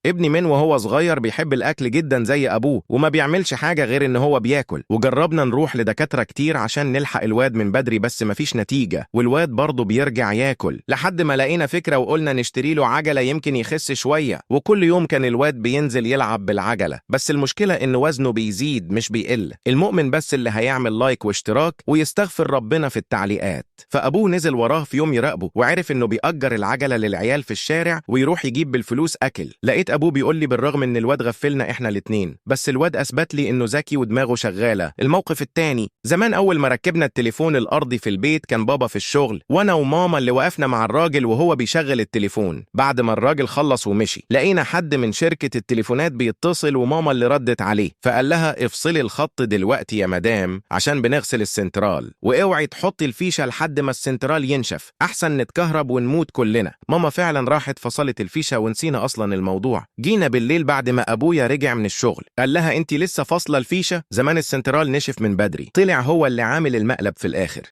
ابني من وهو صغير بيحب الأكل جدا زي أبوه، وما بيعملش حاجة غير إن هو بياكل. وجربنا نروح لدكاترة كتير عشان نلحق الواد من بدري، بس مفيش نتيجة، والواد برضه بيرجع ياكل، لحد ما لقينا فكرة وقلنا نشتري له عجلة يمكن يخس شوية. وكل يوم كان الواد بينزل يلعب بالعجلة، بس المشكلة إن وزنه بيزيد مش بيقل. المؤمن بس اللي هيعمل لايك واشتراك ويستغفر ربنا في التعليقات. فأبوه نزل وراه في يوم يراقبه، وعرف إنه بيأجر العجلة للعيال في الشارع ويروح يجيب بالفلوس أكل. لقيت أبوه بيقول لي بالرغم إن الواد غفلنا إحنا الاتنين، بس الواد أثبت لي إنه ذكي ودماغه شغالة. الموقف التاني، زمان أول ما ركبنا التليفون الأرضي في البيت كان بابا في الشغل، وأنا وماما اللي وقفنا مع الراجل وهو بيشغل التليفون. بعد ما الراجل خلص ومشي، لقينا حد من شركة التليفونات بيتصل، وماما اللي ردت عليه، فقال لها افصلي الخط دلوقتي يا مدام عشان بنغسل السنترال، واوعي تحطي الفيشة لحد ما السنترال ينشف، أحسن نتكهرب ونموت كلنا. ماما فعلا راحت فصلت الفيشة ونسينا أصلا الموضوع. جينا بالليل بعد ما أبويا رجع من الشغل، قال لها أنت لسه فاصلة الفيشة؟ زمان السنترال نشف من بدري. طلع هو اللي عامل المقلب في الآخر.